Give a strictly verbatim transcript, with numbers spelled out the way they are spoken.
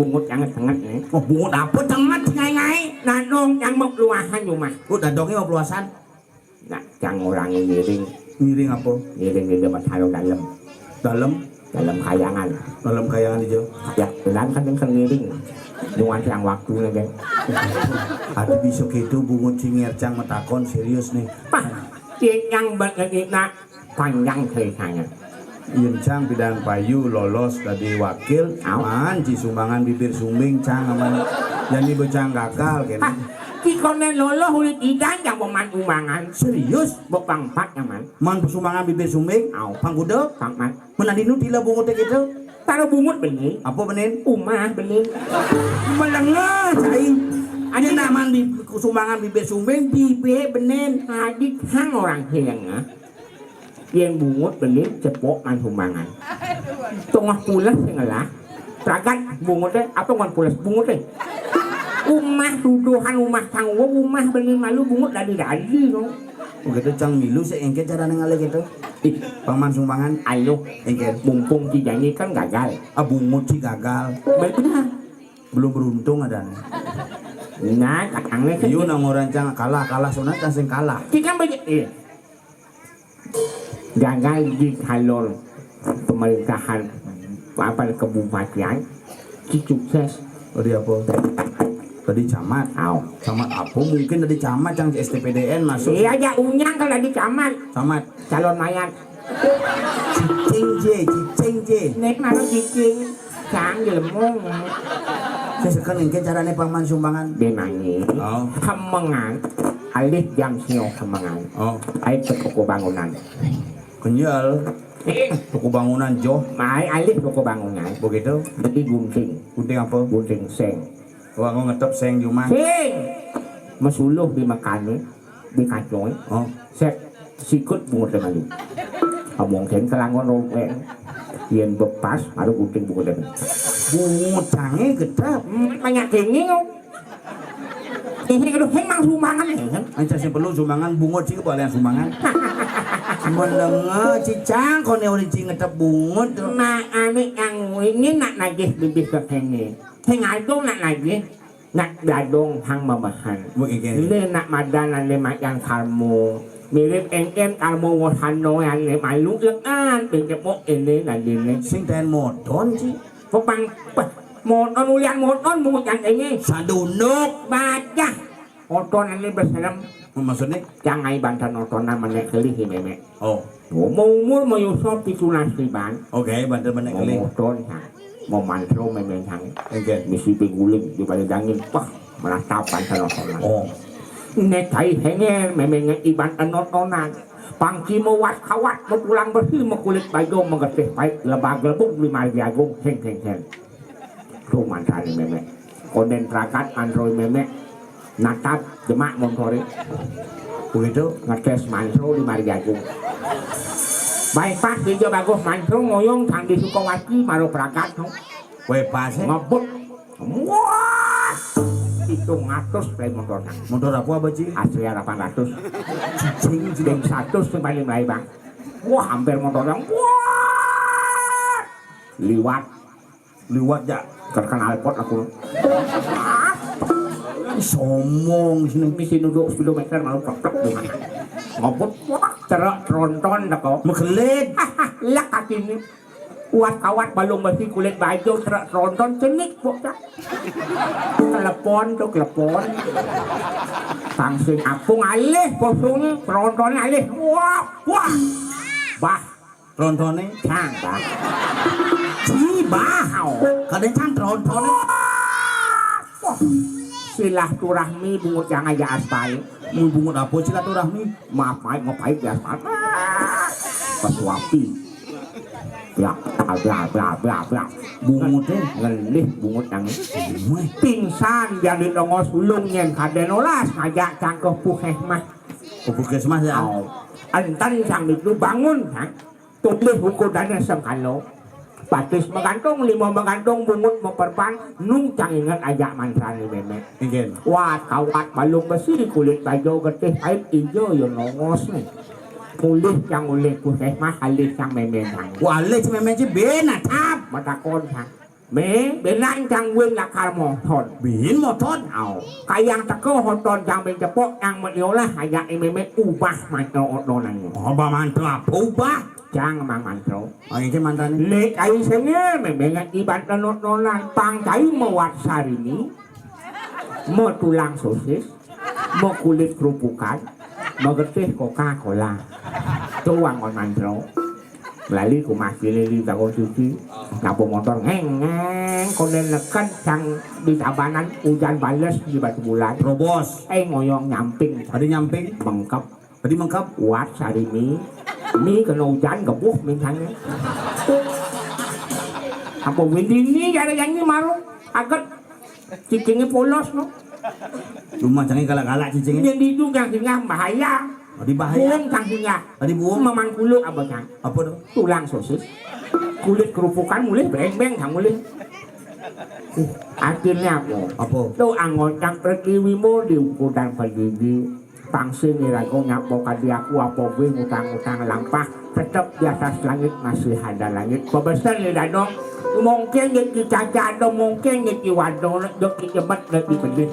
Bungut yang tenget nih. Oh, bungut apa tenget ngaé-ngaé? Nah, nong yang mau keluasan rumah. Oh, dadongnya mau keluasan. Nah, yang orang ngiring. Ngiring apa? Ngiring di depan dalam. Dalam? Dalam kayangan. Dalam kayangan itu. Ya, benar kan yang ngiring. Nuan yang waktu nih. Ada bisa gitu bungut sing ngercang metakon serius nih. Pah, yang balik nak panjang ceritanya. Yén cang bidang payu lolos dadi wakil, aman ci sumbangan bibir sumbing cang aman. Jani becang gagal kéné. Hah, ci koné loloh ulit idan yang peman umbangan. Serius? Bepang empat nyaman. Man sumbangan bibir sumbing, au. Pangkuda? Pangkat. Menadinu tila bunguté gitu. Taruh bungut benih. Apa benih? Umah benih. Melengah cai. Ada naman di sumbangan bibir sumbing, bibir benih. Adik hang orang hilengah. Yén bungut benih cepok man sumbangan. Tengah pulas sing ngelah. Pragat bunguté, apa ngon pulas bunguté? Umah tuduhan umah sanggup, umah benih malu bungut dadi-dadi no. Begitu cang milu sih engké carané ngalih gitu. Ih, pangman sumbangan. Ayo, engké mumpung ci jani kan gagal. Ah, bungut sih gagal. Benar. Belum beruntung ada nih. Nah, katangnya kan. Iya nang orang cang kalah, kalah sunat kan sing kalah. Kita banyak. Iya. Gagal di calon pemerintahan apa kabupaten si sukses. Oh, di apa? Tadi camat. Au. Camat apa? Mungkin tadi camat yang S T P D N masuk. Iya aja unyang kalau di camat. Camat. Calon mayat. Cicing je, cicing je. Nek malu cicing. Cang jelemong. Saya sekarang engké carané pangman sumbangan. Demani. Oh. Semengan. Alih jam sio semengan. Oh. Ayo ke toko bangunan. Kenyal. Eh. Toko bangunan joh. Mai alih toko bangunan. Begitu. Beli gunting. Gunting apa? Gunting seng. Wah, aku ngetep seng di rumah. Seng. Mesuluh di makané, di kacoi. Oh. Sek sikut bungut malu. Ngomong seng kelangon rompeng. Yén bepas, baru gunting bungut malu. Bungut cangé getep. Hmm, banyak dingin. Ini aduh, heng mang sumbangan ya kan? Aja sing perlu sumbangan bungut sih kebalian sumbangan. Menengah cicang koné ori cing ngetep bungut. Nah, ané yang ini nak nagih bibih ke kene. Sing adong nak nagih, nak dadong hang mamahan. Ini nak madan ané mayang karmo. Mirip engken karmo wosano ané malu lekan, pengkepok ini nadine. Sing ten modon sih. Pepang, peh, modon ulian modon bungut yang ini. Sadunuk. Bajah. Oton ini beserem. Maksudnya? Jangai banten otonan menek kelih ini, Mek. Oh. Umur-umur mau yusop pitulas riban. Oke, banten menek kelih. Mau oton, ha. Mau mantro, memeng, ha. Oke. Misi piguling di balik dangin. Wah, meratap banten otonan. Oh. Nekai henger, memeng iban enotonan. Pangki mewat kawat, mau tulang besi, mau kulit bajo, mau getih pahit, lebah gelebung, lima ribu agung, heng, heng, heng. Tuh mantrane memek. Konden prakat mantroi memek. Natap jemak montore. Begitu ngetes mantro di Mariagung. Bypass di Jawa Bagus mantro ngoyong tang di Sukawati maro prakat no. Bypass, eh? Ngebut. Wah. Hitung atus play motor nang. Motor apa, Baji? Astria delapan ratus. Cicing, cicing. Sing satu sing paling melayu, Bang. Wah, hampir motor yang. Wah. Liwat. Liwat ya, terkenal pot aku. Somong sini misi nuduk sepuluh meter mau keplek di mana. Ngopot, wah, cerak tronton dah kau. Megelit. Lek kaki ini. Kuat kawat balung besi kulit baja cerak tronton cenik kok dah. Telepon tuh, telepon. Tangsing apung alih posong tronton alih. Wah, wah. Bah. Trontoné? Cang, Bang. Ci, Bang. Kadén cang trontoné. Wah. Silaturahmi bungut yang aja aspal. Mu bungut apa silaturahmi? Maaf, maaf, ngapain di aspal? Pesuapi. Bla, bla, bla, bla, bla, bla. Bunguté? Ngelih bungut yang. Weh. Pingsan jadi nongos ulung yang kadén olas ngajak cangkeh puskesmas. Oh, puskesmas ya? Oh. Enten sang itu bangun, sang. Tulis buku dana sengkalo. Batis magantung, lima magantung, bungut maperban, nung cang inget ajak mantrane memek. Inggih. Wat kawat balung besi, kulit baja getih pait ijo ya nongos ne. Mulih cang ulih puskesmas, alih cang memen cang. Wah, alih cang memen ci ben atap. Matakon cang. Mé, benang cang win lakar moton. Bin moton? Au. Kayang teka hoton cang bin cepok, cang mén diolah, ajak mémé ubah mantra otonan. Ubah mantra apa? Ubah. Cang mang mantra. Oh, ini mantrané. Lek ai sengil, mémé ngerti banten otonan. Pang cai mawat sarimi, matulang sosis, makulit kerupukan, magetih Coca-Cola. Tuang on mantra. Lali ku masih lili takon cuci. Nyapu motor ngeng ngeng, konden neken cang di Tabanan, ujan bales di Batubulan. Terobos. Eh, ngoyong nyamping. Tadi nyamping. Mengkep. Tadi mengkep. Wat sarimi. Mi kena ujan gebuh misalnya. Apa windini cara nyanyi maru. Aget. Cicingé polos no. Cuma cangé galak-galak cicingé. Yang di itu cang singgah bahaya. Oh, di bahaya. Buung cang singgah. Tadi buung. Maman kulo apa cang? Apa tuh? Tulang sosis. Kulit kerupukan mulih breng-breng cang mulih. Uh, akhirnya apa? Apa? Tuh anggon cang pertiwi mo di ukuran pergigi. Pang sing iraga nyapa kadi aku apa wé ngutang-ngutang lampah, tetep di atas langit masih ada langit. Pabesen ya dadong, mungkin ya dicacado, mungkin ya diwado, ya dicebet, ya dibedih.